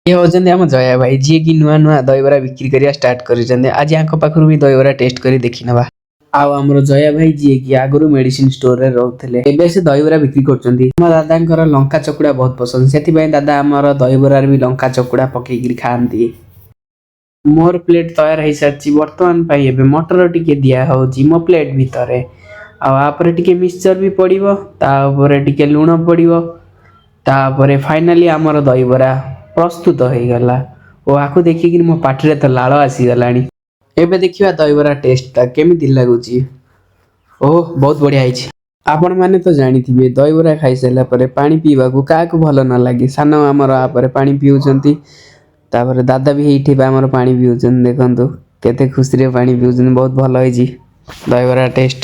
ଇଏ ହେଉଛନ୍ତି ଆମ ଜୟା ଭାଇ, ଯିଏକି ନୂଆ ନୂଆ ଦହିବରା ବିକ୍ରି କରିବା ଷ୍ଟାର୍ଟ କରିଛନ୍ତି। ଆଜି ୟାଙ୍କ ପାଖରୁ ବି ଦହିବରା ଟେଷ୍ଟ କରି ଦେଖିନେବା। ଆଉ ଆମର ଜୟା ଭାଇ, ଯିଏକି ଆଗରୁ ମେଡିସିନ ଷ୍ଟୋରରେ ରହୁଥିଲେ, ଏବେ ସେ ଦହିବରା ବିକ୍ରି କରୁଛନ୍ତି। ଆମ ଦାଦାଙ୍କର ଲଙ୍କା ଚକୁଡ଼ା ବହୁତ ପସନ୍ଦ, ସେଥିପାଇଁ ଦାଦା ଆମର ଦହିବରାରେ ବି ଲଙ୍କା ଚକୁଡ଼ା ପକେଇକିରି ଖାଆନ୍ତି। ମୋର ପ୍ଲେଟ୍ ତୟାର ହେଇସାରିଛି ବର୍ତ୍ତମାନ ପାଇଁ। ଏବେ ମଟର ଟିକେ ଦିଆ ହଉଛି ମୋ ପ୍ଲେଟ୍ ଭିତରେ, ଆଉ ତାପରେ ଟିକେ ମିକ୍ସଚର ବି ପଡ଼ିବ, ତା ଉପରେ ଟିକେ ଲୁଣ ପଡ଼ିବ। ତାପରେ ଫାଇନାଲି ଆମର ଦହିବରା ପ୍ରସ୍ତୁତ ହେଇଗଲା ଓ ଆକୁ ଦେଖିକିରି ମୋ ପାଟିରେ ତ ଲାଳ ଆସିଗଲାଣି। ଏବେ ଦେଖିବା ଦହିବରା ଟେଷ୍ଟଟା କେମିତି ଲାଗୁଛି। ଓହ, ବହୁତ ବଢ଼ିଆ ହେଇଛି। ଆପଣମାନେ ତ ଜାଣିଥିବେ, ଦହିବରା ଖାଇସାରିଲା ପରେ ପାଣି ପିଇବାକୁ କାହାକୁ ଭଲ ନ ଲାଗେ? ସାନ ଆମର ଆପରେ ପାଣି ପିଉଛନ୍ତି। ତାପରେ ଦାଦା ବି ଏଇଠି ବା ଆମର ପାଣି ପିଉଛନ୍ତି। ଦେଖନ୍ତୁ, କେତେ ଖୁସିରେ ପାଣି ପିଉଛନ୍ତି। ବହୁତ ଭଲ ହେଇଛି ଦହିବରା ଟେଷ୍ଟ।